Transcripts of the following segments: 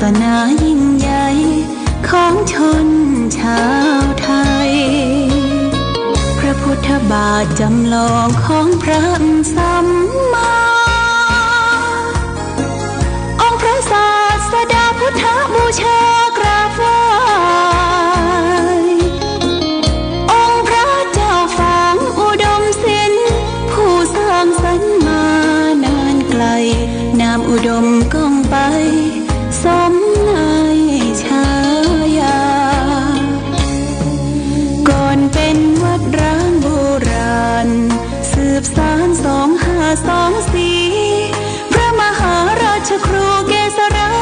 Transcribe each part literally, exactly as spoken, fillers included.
สนายิ่งใหญ่ของชนชาวไทย พระพุทธบาทจำลองของพระสัมมา องค์พระศาสดาพุทธบูชากราบไหว้ องค์พระเจ้าฝางอุดมศิลป์ ผู้สร้างสรรค์มานานไกล นามอุดมก้องไป สมในฉายา ก่อนเป็นวัดร้างโบราณ สืบสานสองห้าสองสี่ พระมหาราชครูเกษรา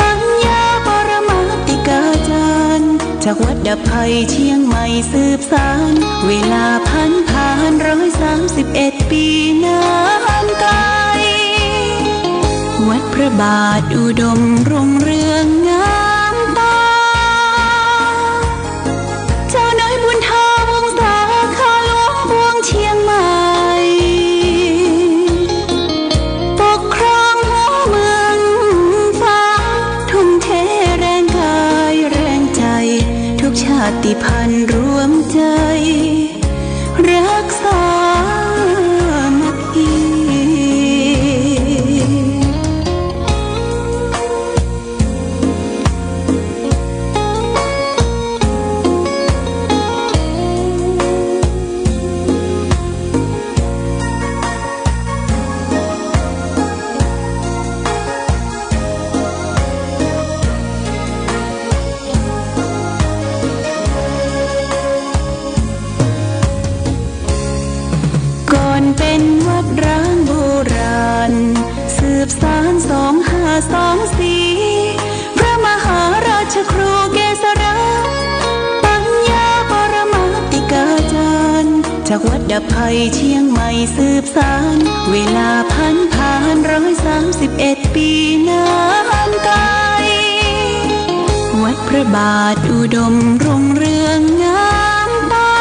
ปัญญาปรมาติกาจารย์ จากวัดดับภัยเชียงใหม่สืบสาน เวลาผันผ่านร้อยสามสิบเอ็ดปีนานไกล วัดพระบาทอุดมรุ่งเรืองงามตา เจ้าน้อยบุญทองวงศา ข้าหลวงปวงเชียงใหม่ ปกครองหัวเมืองฟ้า ทุ่มเทแรงกายแรงใจ ทุกชาติพันธุ์รวมใจ รักสามัคคี ก่อนเป็นวัดร้างโบราณ สืบสานสองห้าสองสี่ พระมหาราชครูเกษรา ปัญญาปรมาติกาจารย์ จากวัดดับภัยเชียงใหม่สืบสาน เวลาผันผ่านร้อยสามสิบเอ็ดปีนานไกล วัดพระบาทอุดมรุ่งเรืองงามตา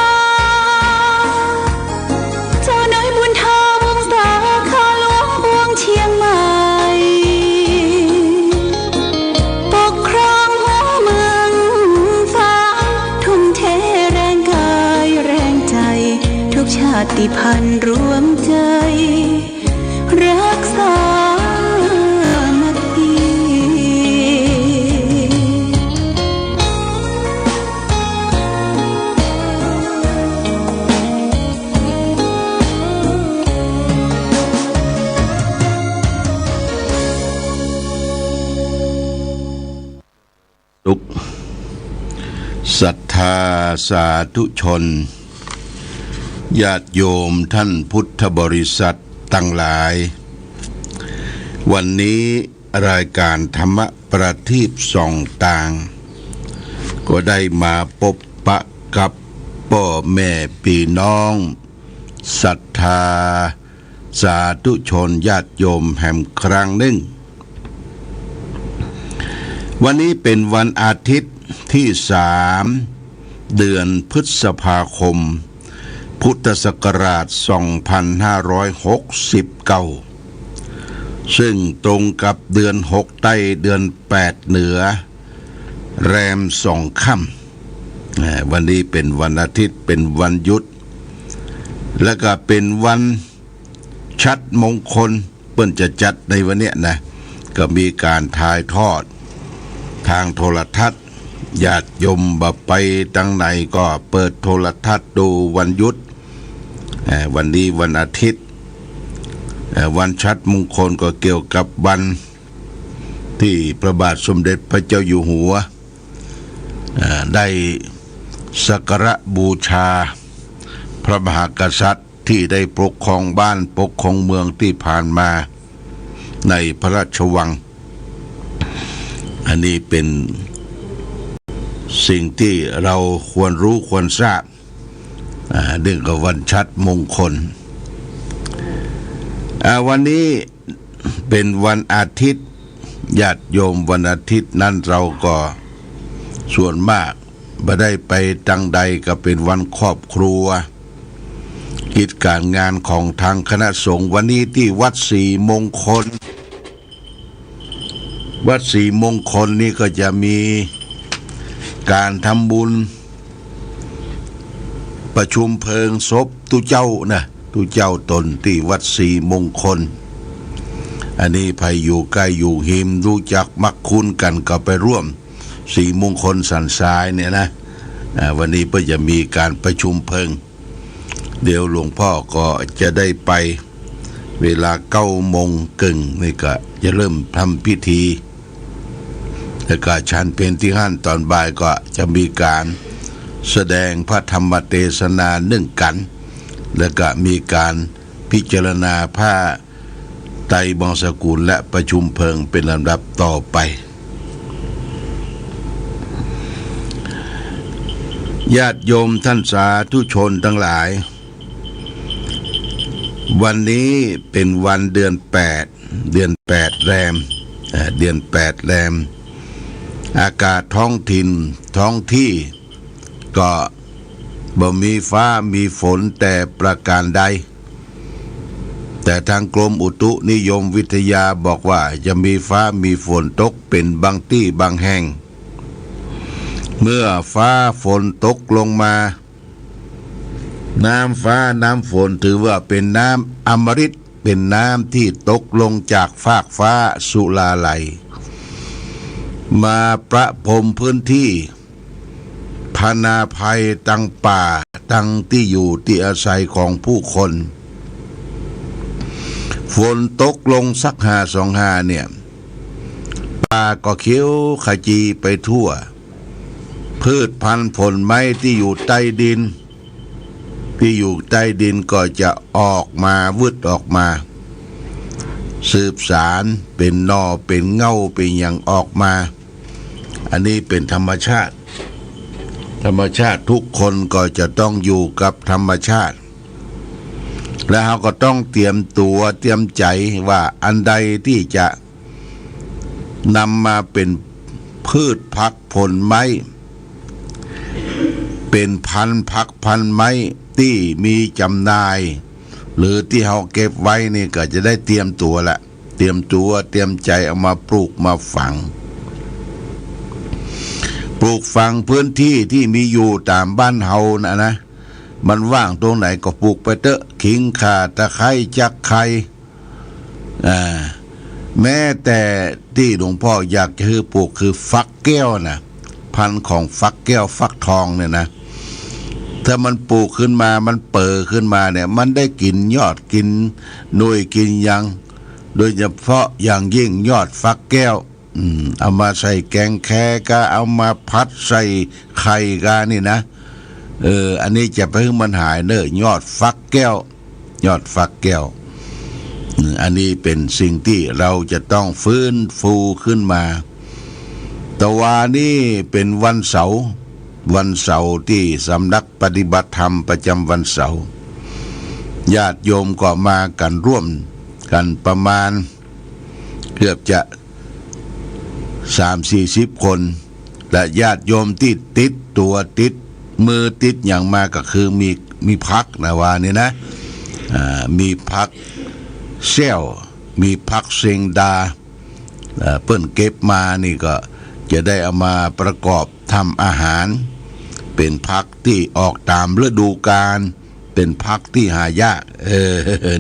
เจ้าน้อยบุญทองวงศา ข้าหลวงปวงเชียงใหม่ ปกครองหัวเมืองฟ้า ทุ่มเทแรงกายแรงใจ ทุกชาติพันธุ์รวมใจ รักสามัคคี สุข ศรัทธาสาธุชน ญาติโยมท่านพุทธบริษัทตังหลาย วันนี้รายการธรรมประทีปส่องตาง ก็ได้มาปบปะกับป้อแม่ปี้น้อง ศรัทธาสาธุชนญาติโยมแหมครั้งนึ่ง วันนี้เป๋นวันอาทิตย์ตี้สาม เดือนพฤษภาคม พุทธศักราชสองพันห้าร้อยหกสิบเก้า ซึ่งตรงกับเดือนหกใต้เดือนแปดเหนือ แรมสองค่ำ อ่า วันนี้เป๋นวันอาทิตย์ เป๋นวันหยุด แล้วก็เป๋นวันชัดมงคล เปิ้นจะจัดในวันเนี้ยนะ ก็มีก๋านถ่ายทอดตางโทรทัศน์ ญาติโยมบ่ไปตางไหนก็เปิดโทรทัศน์ดูวันหยุด อ่า วันนี้วันอาทิตย์ อ่า วันชัดมงคลก็เกี่ยวกับวันตี้พระบาทสมเด็จพระเจ้าอยู่หัว อ่า ได้สักการะบูชาพระมหากษัตริย์ตี้ได้ปกครองบ้านปกครองเมืองตี้ผ่านมาในพระราชวัง อันนี้เป๋นสิ่งตี้เราควรฮู้ควรทราบ อ่า เนื่องกับวันชัดมงคล อ่า วันนี้เป๋นวันอาทิตย์ ญาติโยมวันอาทิตย์นั้นเราก็ส่วนมากบ่ได้ไปตางใด ก็เป๋นวันครอบครัว กิจก๋านงานของตางคณะสงฆ์ วันนี้ตี้วัดศรีมงคล วัดศรีมงคลนี่ก็จะมีก๋านทำบุญประชุมเพลิงศพตุ๊เจ้านะ ตุ๊เจ้าต๋นตี้วัดศรีมงคล อันนี้ใผอยู่ใก้อยู่ฮิม ฮู้จักมักคุ้นกั๋นก็ไปร่วม ศรีมงคลสันทรายเนี่ยนะ อ่า วันนี้เปิ้นจะมีก๋านประชุมเพลิง เดี๋ยวหลวงพ่อก็จะได้ไป เวลาเก้าโมงเกิ่งนี่ก็จะเริ่มทำพิธี แล้วก็ฉันเพลตี้หั้น ต๋อนบ่ายก็จะมีก๋านแสดงพระธรรมเตสนานึ่งกั๋น แล้วก็มีก๋านพิจารณาผ้าไตรบังสกุลและประชุมเพลิงเป๋นลำดับต่อไป ญาติโยมท่านสาธุชนตังหลาย วันนี้เป๋นวันเดือนแปด เดือนแปดแรม เอ่อ เดือนแปดแรม อากาศท้องถิ่นท้องตี้ก็บ่มีฟ้ามีฝนแต่ประก๋านใด แต่ตางกรมอุตุนิยมวิทยาบอกว่าจะมีฟ้ามีฝนตกเป๋นบางตี้บางแห่ง เมื่อฟ้าฝนตกลงมา น้ำฟ้าน้ำฝนถือว่าเป๋นน้ำอมฤต เป๋นน้ำตี้ตกลงจากฟากฟ้าสุราลัย มาประพรมพื้นตี้ พนาภัยตังป่า ตังตี้อยู่ตี้อาศัยของผู้คน ฝนตกลงสักหาสองหาเนี่ย ป่าก็เขียวขจีไปทั่ว พืชพันธุ์ผลไม้ตี้อยู่ใต้ดิน ตี้อยู่ใต้ดินก็จะออกมาวืดออกมา สืบสานเป๋นหน่อเป๋นเหง้าเป๋นหยังออกมา อันนี้เป๋นธรรมชาติ ธรรมชาติ ทุกคนก็จะต้องอยู่กับธรรมชาติ และเฮาก็ต้องเตรียมตั๋วเตรียมใจ๋ว่าอันใดตี้จะ นำมาเป๋นพืชผักผลไม้ เป๋นพันธุ์ผักพันธุ์ไม้ตี้มีจ๋ำหน่าย หรือตี้เฮาเก็บไว้นี่ก็จะได้เตรียมตั๋วละ เตรียมตั๋วเตรียมใจ๋เอามาปลูกมาฝัง ปลูกฝังพื้นตี้ตี้มีอยู่ต๋ามบ้านเฮานะนะ มันว่างตรงไหนก็ปลูกไปเต๊อะ ขิง ข่า ตะไคร้ จักไคร้ อ่า แม้แต่ตี้หลวงพ่ออยากจะหื้อปลูกคือฟักแก้วนะ พันธุ์ของฟักแก้วฟักทองเนี่ยนะ ถ้ามันปลูกขึ้นมา มันเป๋อขึ้นมาเนี่ย มันได้กิ๋นยอด กิ๋นหน่วย กิ๋นหยัง โดยเฉพาะอย่างยิ่งยอดฟักแก้ว อืม เอามาใส่แก๋งแคก็ เอามาผัดใส่ไข่ก็นี่นะ เออ อันนี้จะไปหื้อมันหายเน่อ ยอดฟักแก้ว ยอดฟักแก้ว อืม อันนี้เป๋นสิ่งตี้เฮาจะต้องฟื้นฟูขึ้นมา ตะวานี้เป๋นวันเสาร์ วันเสาร์ตี้สำนักปฏิบัติธรรมประจ๋ำวันเสาร์ ญาติโยมก็มากั๋นร่วมกั๋นประมาณเกือบจะ สามสี่สิบคน และญาติโยมตี้ติดตั๋วติดมือติดหยังมาก็คือมี มีผักนะว่านี่นะ อ่า มีผักแซ้ว มีผักเซงดา เอ่อ เปิ้นเก็บมานี่ก็จะได้เอามาประกอบทำอาหาร เป๋นผักตี้ออกต๋ามฤดูกาล เป๋นผักตี้หายาก เออ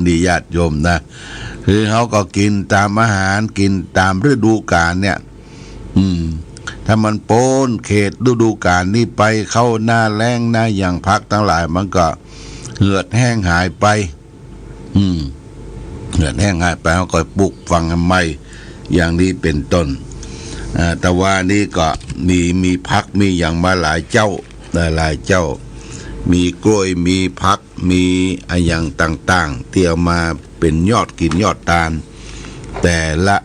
นี่ญาติโยมนะ คือเฮาก็กิ๋นต๋ามอาหาร กิ๋นต๋ามฤดูกาลเนี่ย อืม ถ้ามันป๊นเขตฤดูกาลนี้ไป เข้าหน้าแล้งหน้าหยัง ผักตังหลายมันก็เหือดแห้งหายไป อืม เหือดแห้งหายไป เฮาก็ปลูกฝังใหม่ อย่างนี้เป๋นต้น อ่า ตะวานี้ก็มี มีผักมีหยังมาหลายเจ้า หลายๆ เจ้า มีกล้วย มีผัก มีอะหยังต่างๆ ตี้เอามาเป๋นยอดกิ๋นยอดตาน แต่ละ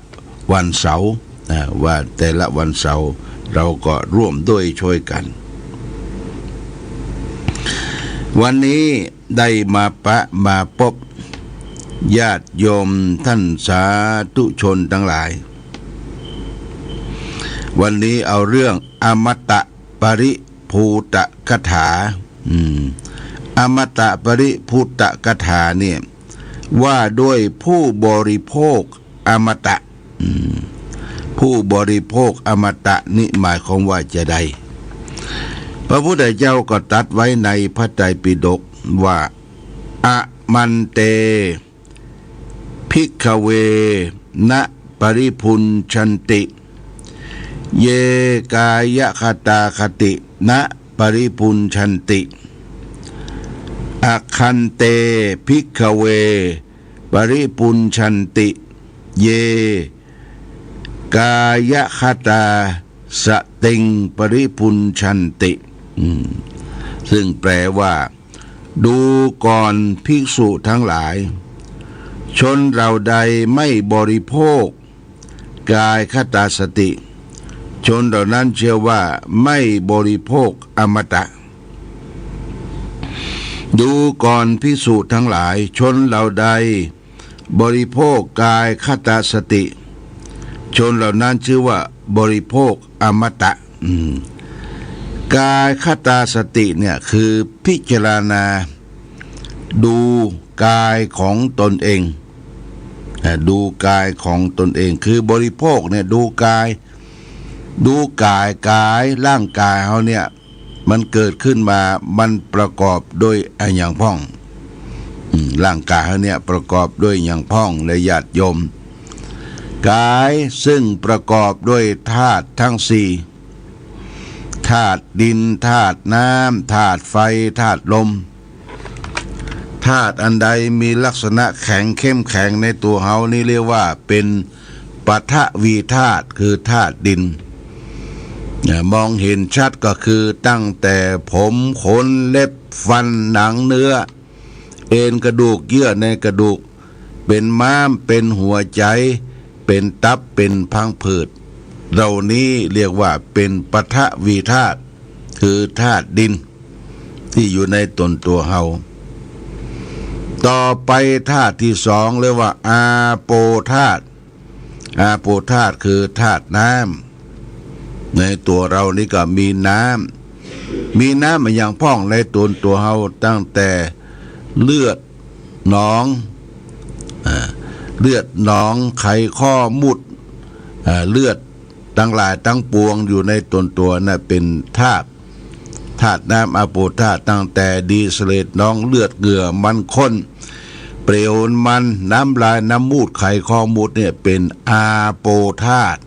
วันเสาร์ อ่า ว่าแต่ละวันเสาร์ เฮาก็ร่วมด้วยช่วยกั๋น วันนี้ได้มาปะมาปบญาติโยมต้านสาธุชนตังหลาย วันนี้เอาเรื่องอมตะปริภูตคาถา อืม อมตะปริภูตคาถาเนี่ย ว่าด้วยผู้บริโภคอมตะ อืม ผู้บริโภคอมตะนี้หมายความว่าจะใด พระพุทธเจ้าก็ตรัสไว้ในพระไตรปิฎกว่า อมันเต ภิกขเว นะปริภุญชันติ เย กายคตาคติ นะปริภุญชันติ อัคคันเต ภิกขเว ปริภุญชันติ เย กายคตาสติง ปริภุญชันติ อืม ซึ่งแปลว่า ดูก่อนภิกษุทั้งหลาย ชนเหล่าใดไม่บริโภค กายคตาสติ ชนเหล่านั้นชื่อว่าไม่บริโภคอมตะ ดูก่อนภิกษุทั้งหลาย ชนเหล่าใดบริโภคกายคตาสติ ชนเหล่านั้นชื่อว่าบริโภคอมตะ อืม กายคตาสติเนี่ยคือพิจารณา ดูกายของตนเอง อ่า ดูกายของตนเอง คือบริโภคเนี่ยดูกาย ดูกาย กาย ร่างกายเฮาเนี่ย มันเกิดขึ้นมา มันประกอบด้วยอะหยังพ่อง อืม ร่างกายเฮาเนี่ยประกอบด้วยหยังพ่อง และญาติโยม กายซึ่งประกอบด้วยธาตุทั้งสี่ ธาตุดิน ธาตุน้ำ ธาตุไฟ ธาตุลม ธาตุอันใดมีลักษณะแข็งเข้มแข็งในตัวเฮานี้เรียกว่าเป็นปฐวีธาตุ คือธาตุดิน นะ มองเห็นชัดก็คือตั้งแต่ผม ขน เล็บ ฟัน หนัง เนื้อ เอ็น กระดูก เยื่อในกระดูก เป็นม้าม เป็นหัวใจ เป็นตับ เป็นพังผืด เหล่านี้เรียกว่าเป็นปฐวีธาตุ คือธาตุดิน ที่อยู่ในตนตัวเฮา ต่อไปธาตุที่สองเรียกว่าอาโปธาตุ อาโปธาตุคือธาตุน้ำ ในตัวเฮานี้ก็มีน้ำ มีน้ำอะหยังพ่องในตนตัวเฮา ตั้งแต่เลือดหนอง อ่า เลือดหนอง ไขข้อมูตร อ่า เลือด ตังหลายตังปวงอยู่ในตนตัวน่ะเป็นธาตุ ธาตุน้ำอาโปธาตุ ตั้งแต่ดีเสลดหนอง เลือด เหงื่อ มันข้น เปลวมัน น้ำลาย น้ำมูตร ไขข้อมูตรเนี่ยเป็นอาโปธาตุ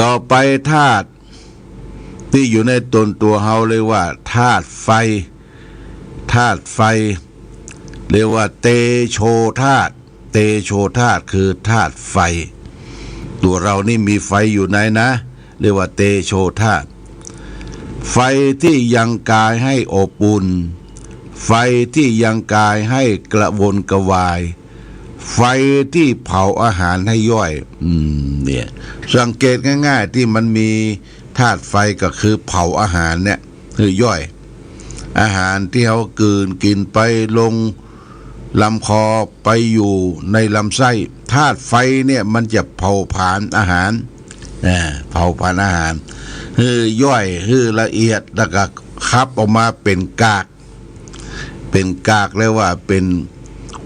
ต่อไปธาตุที่อยู่ในตนตัวเฮาเรียกว่าธาตุไฟ ธาตุไฟ เรียกว่าเตโชธาตุ เตโชธาตุคือธาตุไฟ ตัวเฮานี่มีไฟอยู่ในนะ เรียกว่าเตโชธาตุ ไฟที่ยังกายให้อบอุ่น ไฟที่ยังกายให้กระวนกระวาย ไฟที่เผาอาหารให้ย่อย อืม เนี่ย สังเกตง่ายๆ ที่มันมีธาตุไฟก็คือเผาอาหารเนี่ย คือย่อย อาหารที่เฮากลืนกินไปลงลำคอไปอยู่ในลำไส้ ธาตุไฟเนี่ยมันจะเผาผลาญอาหาร อ่า เผาผลาญอาหาร หื้อย่อย หื้อละเอียด แล้วก็ขับออกมาเป็นกาก เป็นกากเรียกว่าเป็น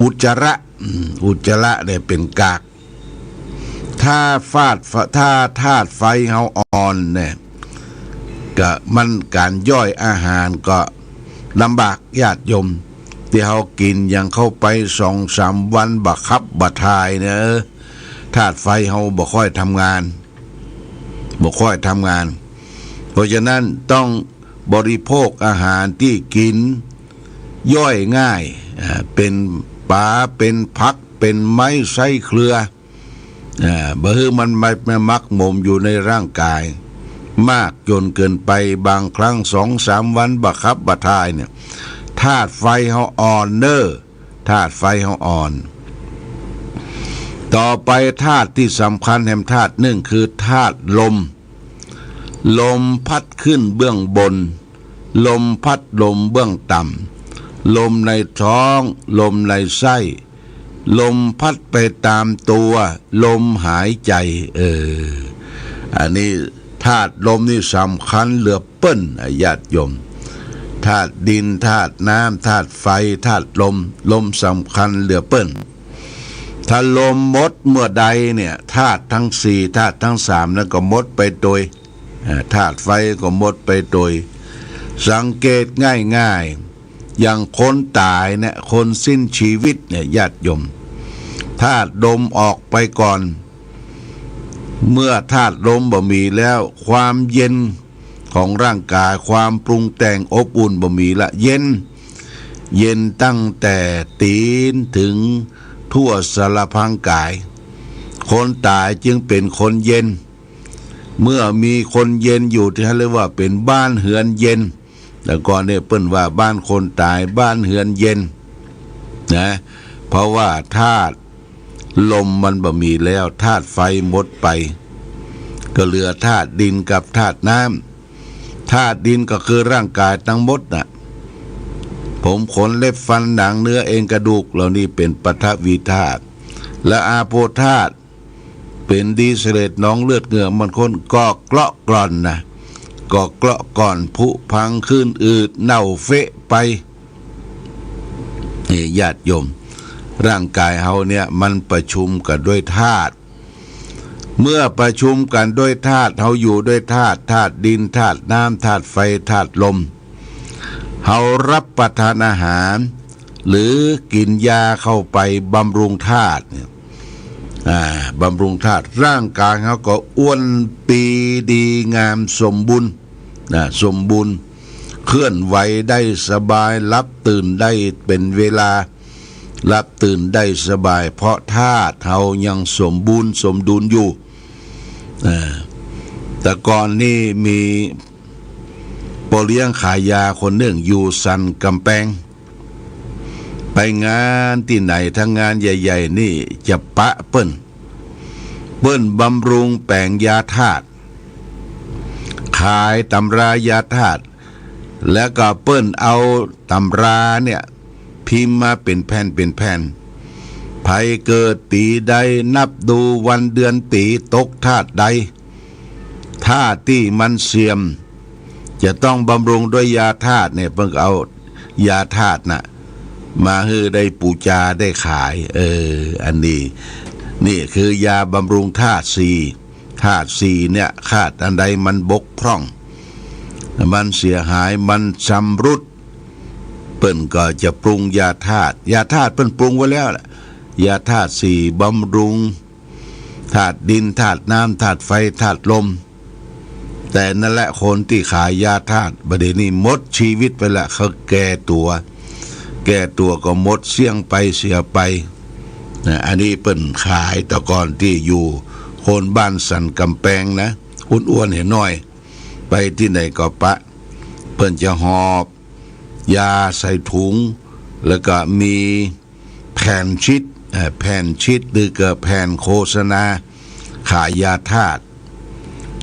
อุจจาระ อืม อุจจาระเนี่ยเป็นกาก ถ้าฟาดฟะ ถ้าธาตุไฟเฮาอ่อนเนี่ย ก็มันก๋านย่อยอาหารก็ลำบากญาติโยม ตี้เฮากิ๋นหยังเข้าไปสองสามวันบ่ขับบ่ถ่ายเนี่ย เออ ธาตุไฟเฮาบ่ค่อยทำงาน บ่ค่อยทำงาน เพราะฉะนั้นต้องบริโภคอาหารตี้กิ๋นย่อยง่าย อ่า เป๋นป๋า เป๋นผัก เป๋นไม้ไส้เครือ อ่า บ่หื้อมันมา มาหมักหมมอยู่ในร่างกายมากจนเกินไป บางครั้งสองสามวันบ่ขับบ่ถ่ายเนี่ย ธาตุไฟเฮาอ่อนเน้อ ธาตุไฟเฮาอ่อน ต่อไปธาตุตี้สำคัญแหมธาตุนึ่งคือธาตุลม ลมพัดขึ้นเบื้องบน ลมพัดลมเบื้องต่ำ ลมในท้อง ลมในไส้ ลมพัดไปตามตัว ลมหายใจ เออ อันนี้ธาตุลมนี่สำคัญเหลือเปิ้น อ่ะ ญาติโยม ธาตุดิน ธาตุน้ำ ธาตุไฟ ธาตุลม ลมสำคัญเหลือเปิ้น ถ้าลมหมดเมื่อใดเนี่ย ธาตุทั้งสี่ ธาตุทั้งสามนั้นก็หมดไปโตย อ่า ธาตุไฟก็หมดไปโตย สังเกตง่ายๆ อย่างคนต๋ายเนี่ย คนสิ้นชีวิตเนี่ย ญาติโยม ธาตุลมออกไปก่อน เมื่อธาตุลมบ่มีแล้ว ความเย็นของร่างกาย ความปรุงแต่งอบอุ่นบ่มีละ เย็น เย็นตั้งแต่ตี๋นถึงทั่วสารพังกาย คนต๋ายจึงเป๋นคนเย็น เมื่อมีคนเย็นอยู่ตี้เรียกว่าเป๋นบ้านเฮือนเย็น แต่ก่อนเนี่ยเปิ้นว่าบ้านคนต๋าย บ้านเฮือนเย็นนะ เพราะว่าธาตุลมมันบ่มีแล้ว ธาตุไฟหมดไป ก็เหลือธาตุดินกับธาตุน้ำ ธาตุดินก็คือร่างกายตังหมดน่ะ ผมขนเล็บฟันหนังเนื้อเอ็นกระดูกเหล่านี้เป๋นปฐวีธาตุ และอาโปธาตุ เป๋นดีเสลดหนองเลือดเหงื่อมันข้น ก็เกลาะกร่อนนะ ก็เกลาะกร่อนผุพังขึ้นอืดเน่าเฟะไป นี่ญาติโยม ร่างกายเฮาเนี่ยมันประชุมกั๋นด้วยธาตุ เมื่อประชุมกั๋นด้วยธาตุ เฮาอยู่ด้วยธาตุ ธาตุดิน ธาตุน้ำ ธาตุไฟ ธาตุลม เฮารับประทานอาหาร หรือกิ๋นยาเข้าไปบำรุงธาตุเนี่ย อ่า บำรุงธาตุ ร่างกายเฮาก็อ้วนปีดีงามสมบูรณ์นะ สมบูรณ์ เคลื่อนไหวได้สบาย หลับตื่นได้เป๋นเวลา หลับตื่นได้สบาย เพราะธาตุเฮายังสมบูรณ์สมดุลอยู่ อ่า แต่ก่อนนี่มีป้อเลี้ยงขายยาคนนึ่งอยู่สันก๋ำแปง ไปงานตี้ไหน ถ้างานใหญ่ๆ นี่จะปะเปิ้น เปิ้นบำรุงแป๋งยาธาตุ ขายตำรายาธาตุ แล้วก็เปิ้นเอาตำราเนี่ยพิมพ์มาเป๋นแผ่นเป๋นแผ่น ใผเกิดปี๋ใด นับดูวันเดือนปี๋ ตกธาตุใด ธาตุตี้มันเสื่อม จะต้องบำรุงด้วยยาธาตุเนี่ย เปิ้นก็เอายาธาตุน่ะ มาหื้อได้ปู๋จาได้ขาย เออ อันนี้ นี่คือยาบำรุงธาตุสี่ ธาตุสี่เนี่ย ธาตุอันใดมันบกพร่อง มันเสียหาย มันชำรุด เปิ้นก็จะปรุงยาธาตุ ยาธาตุเปิ้นปรุงไว้แล้วแหละ ยาธาตุสี่บำรุง ธาตุดิน ธาตุน้ำ ธาตุไฟ ธาตุลม แต่นั่นแหละ คนตี้ขายยาธาตุ บ่าเดี่ยวนี้หมดชีวิตไปละ เขาแก่ตั๋ว แก่ตั๋วก็หมดเสี้ยงไปเสียไปนะ อันนี้เปิ้นขาย แต่ก่อนตี้อยู่โคนบ้านสันก๋ำแปงนะ อ้วนๆ เหียน้อย ไปตี้ไหนก็ปะ เปิ้นจะหอบยาใส่ถุง แล้วก็มี แผ่นชิด เอ่อ แผ่นชิดหรือก็แผ่นโฆษณาขายยาธาตุ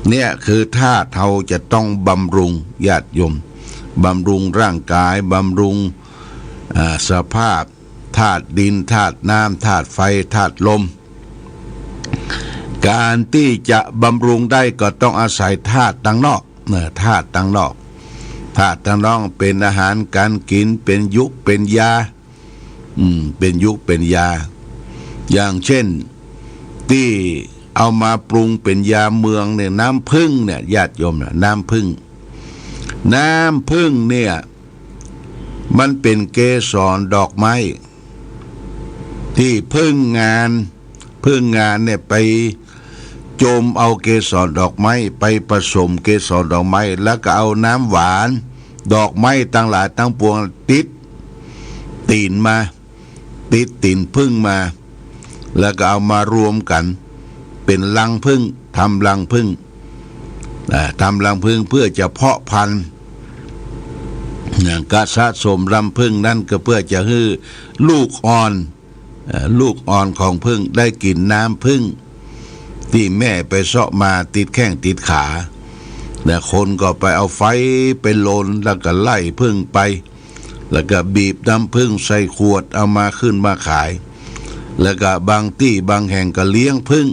เนี่ยคือธาตุเฮาจะต้องบำรุง ญาติโยม บำรุงร่างกาย บำรุง อ่า สภาพธาตุดิน ธาตุน้ำ ธาตุไฟ ธาตุลม ก๋านตี้จะบำรุงได้ก็ต้องอาศัยธาตุตังนอก เอ่อ ธาตุตังนอก ธาตุตังนอกเป๋นอาหารก๋านกิ๋น เป๋นยุกเป๋นยา อืม เป๋นยุกเป๋นยา อย่างเช่น ตี้เอามาปรุงเป๋นยาเมืองเนี่ย น้ำผึ้งเนี่ย ญาติโยมนะ น้ำผึ้ง น้ำผึ้งเนี่ย มันเป๋นเกสรดอกไม้ ตี้ผึ้งงาน ผึ้งงานเนี่ยไปจมเอาเกสรดอกไม้ ไปผสมเกสรดอกไม้ แล้วก็เอาน้ำหวาน ดอกไม้ตังหลายตังปวงติดตี๋นมา ติดตี๋นผึ้งมา แล้วก็เอามารวมกั๋นเป๋นรังผึ้ง ทำรังผึ้ง อ่า ทำรังผึ้งเพื่อจะเพาะพันธุ์ นะ ก็สะสมรังผึ้งนั้นก็เพื่อจะหื้อลูกอ่อน เอ่อ ลูกอ่อนของผึ้งได้กิ๋นน้ำผึ้งตี้แม่ไปเซาะมาติดแข้งติดขา แล้วคนก็ไปเอาไฟไปลน แล้วก็ไล่ผึ้งไป แล้วก็บีบน้ำผึ้งใส่ขวดเอามาขึ้นมาขาย แล้วก็บางตี้บางแห่งก็เลี้ยงผึ้ง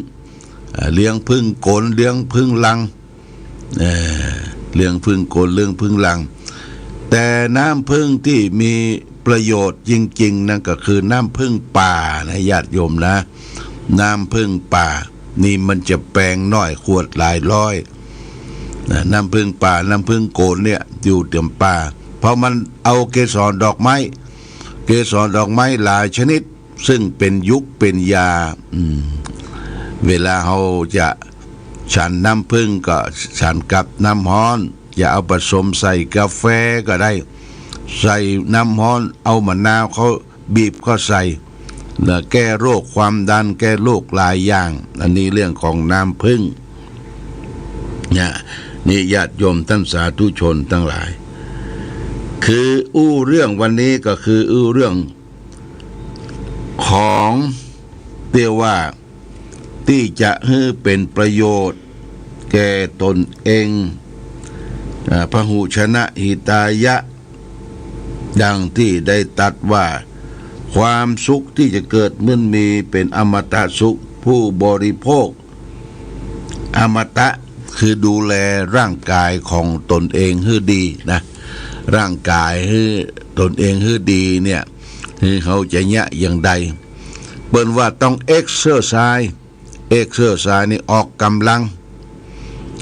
เอ่อ เลี้ยงผึ้งกล เลี้ยงผึ้งรัง เอ่อ เลี้ยงผึ้งกล เลี้ยงผึ้งรัง แต่น้ำผึ้งตี้มีประโยชน์จริงๆ นั้นก็คือน้ำผึ้งป่านะ ญาติโยมนะ น้ำผึ้งป่านี่มันจะแปงน้อย ขวดหลายร้อยนะ น้ำผึ้งป่า น้ำผึ้งโกนเนี่ย อยู่ต๋ามป่า เพราะมันเอาเกสรดอกไม้ เกสรดอกไม้หลายชนิด ซึ่งเป๋นยุกเป๋นยา อืม เวลาเฮาจะฉันน้ำผึ้งก็ฉันกับน้ำฮ้อน จะเอาผสมใส่กาแฟก็ได้ ใส่น้ำฮ้อน เอามะนาวเข้า บีบเข้าใส่ แล้วแก้โรคความดัน แก้โรคหลายอย่าง อันนี้เรื่องของน้ำผึ้งเนี่ย นี่ญาติโยมท่านสาธุชนทั้งหลาย คืออู้เรื่องวันนี้ก็คืออู้เรื่องของเตี้ยว่า ตี้จะหื้อเป๋นประโยชน์แก่ต๋นเอง อ่า พหุชนะหิตายะ ดังตี้ได้ตรัสว่า ความสุขตี้จะเกิดขึ้นมีเป๋นอมตะสุข ผู้บริโภคอมตะ คือดูแลร่างกายของต๋นเองหื้อดีนะ ร่างกายหื้อต๋นเองหื้อดีเนี่ย หื้อเฮาจะเยียะอย่างใด เปิ้นว่าต้องเอ็กเซอร์ไซส์ เอ็กเซอร์ไซส์นี่ออกก๋ำลัง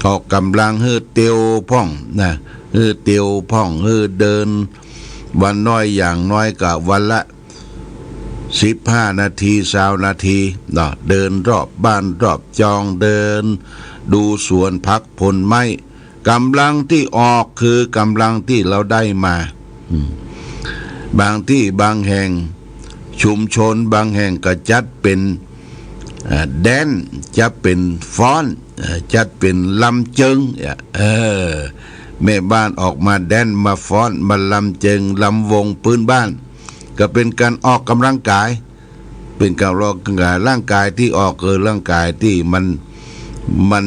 ออกก๋ำลังหื้อเตียวพ่องนะ หื้อเตียวพ่อง หื้อเดิน วันน้อยอย่างน้อยก็วันละสิบห้านาที ซาวนาทีเนาะ เดินรอบบ้านรอบจอง เดินดูสวนผักผลไม้ ก๋ำลังตี้ออกคือก๋ำลังตี้เฮาได้มา อืม บางตี้บางแห่ง ชุมชนบางแห่งก็จัดเป๋น เอ่อ แดนซ์ จัดเป๋นฟ้อน เอ่อ จัดเป๋นลำเจิง เอ่อ แม่บ้านออกมาแดนซ์มาฟ้อนมาลำเจิงลำวงพื้นบ้าน ก็เป๋นก๋านออกก๋ำลังกาย เป๋นก๋านออกก๋ำลังกาย ร่างกายตี้ออกคือร่างกายตี้มัน มัน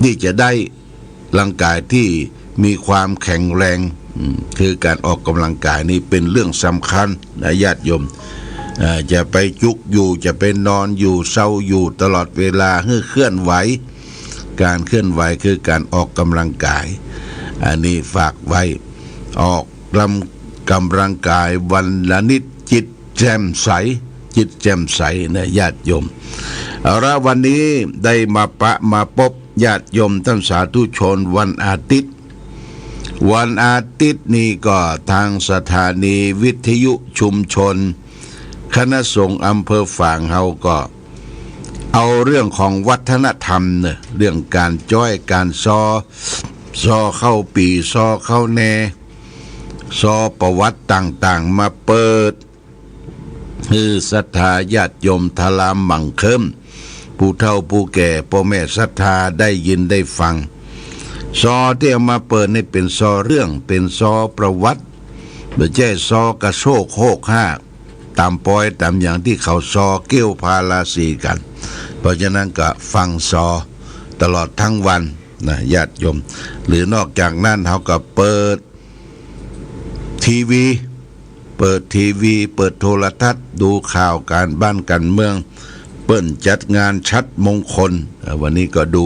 ตี้จะได้ร่างกายตี้มีความแข็งแรง อืม คือก๋านออกก๋ำลังกายนี่เป๋นเรื่องสำคัญนะญาติโยม อ่า จะไปจุกอยู่ จะไปนอนอยู่ เซาอยู่ตลอดเวลา หื้อเคลื่อนไหว ก๋านเคลื่อนไหวคือก๋านออกก๋ำลังกาย อันนี้ฝากไว้ ออกก๋ำ ก๋ำลังกายวันละนิด จิตแจ่มใส จิตแจ่มใสนะญาติโยม เอาละ วันนี้ได้มาปะมาปบญาติโยมต้านสาธุชนวันอาทิตย์ วันอาทิตย์นี้ก็ตางสถานีวิทยุชุมชนคณะสงฆ์อำเภอฝางเฮาก็เอาเรื่องของวัฒนธรรมเน่อ เรื่องก๋านจ๊อยก๋านซอ ซอเข้าปี่ ซอเข้าแน ซอประวัติต่างๆ มาเปิด หื้อศรัทธาญาติโยมทะลามหมั่งเคิ้ม ผู้เฒ่าผู้แก่ ป้อแม่ศรัทธาได้ยินได้ฟัง ซอตี้เอามาเปิดนี่เป๋นซอเรื่อง เป๋นซอประวัติ บ่ใจ้ซอกระโชกโฮกฮาก ต๋ามปอยต๋ามหยังตี้เขาซอเกี้ยวพาราสีกั๋น เพราะฉะนั้นก็ฟังซอตลอดตึงวันนะญาติโยม หรือนอกจากนั้นเฮาก็เปิด ทีวี เปิดทีวี เปิดโทรทัศน์ ดูข่าวก๋านบ้านก๋านเมือง เปิ้นจัดงานฉัตรมงคล อ่า วันนี้ก็ดู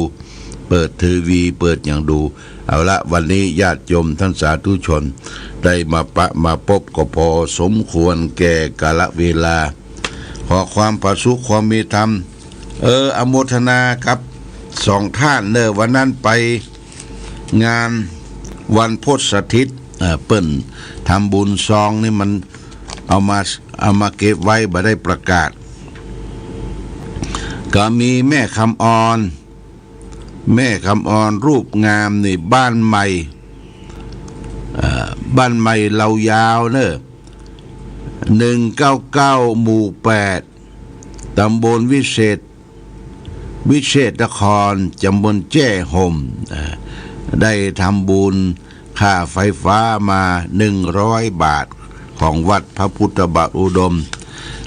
เปิดทีวี เปิดหยังดู เอาละ วันนี้ญาติโยมต้านสาธุชน ได้มาปะมาปบก็พอสมควรแก่กาลเวลา ขอความผาสุกความมีธรรม เออ อนุโมทนากับสองต้านเน่อ วันนั้นไป งานวันพจน์สถิต อ่า เปิ้นทำบุญซองนี่มันเอามา เอามาเก็บไว้บ่ได้ประกาศ ก็มีแม่คำออน แม่คำออนรูปงามนี่ บ้านใหม่ เอ่อ บ้านใหม่เหล่ายาวเน่อ หนึ่งเก้าเก้า หมู่แปด ตำบลวิเศษ วิเศษนคร ตำบลแจ้ห่ม อ่า ได้ทำบุญค่าไฟฟ้ามาหนึ่งร้อยบาท ของวัดพระพุทธบาทอุดม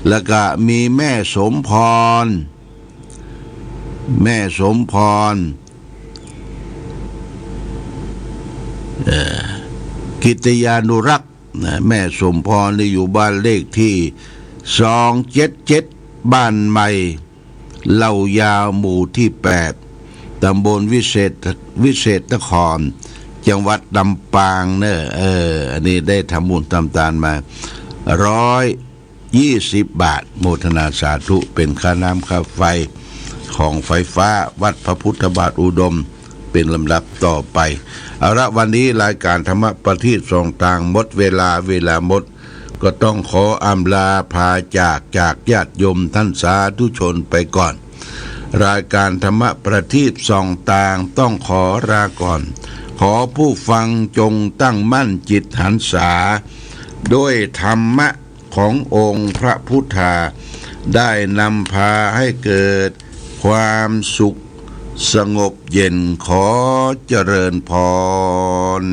แล้วก็มีแม่สมพร แม่สมพร เอ่อ กิตยานุรักษ์ นะ แม่สมพรนี่อยู่บ้านเลขที่สองเจ็ดเจ็ด บ้านใหม่เหล่ายาว หมู่ที่แปด ตำบลวิเศษ วิเศษนคร จังหวัดลำปางเน่อ เออ อันนี้ได้ทำบุญทำตานมา ร้อยยี่สิบ บาท โมทนาสาธุ เป๋นค่าน้ำค่าไฟของไฟฟ้าวัดพระพุทธบาทอุดม เป๋นลำดับต่อไป เอาละ วันนี้รายการธรรมะประทีปส่องตางหมดเวลา เวลาหมด ก็ต้องขออำลาพาจาก จากญาติโยมท่านสาธุชนไปก่อน รายการธรรมะประทีปส่องตางต้องขอลาก่อน ขอผู้ฟังจงตั้งมั่นจิตหันษา ด้วยธรรมะขององค์พระพุทธา ได้นำพาให้เกิดความสุขสงบเย็น ขอเจริญพร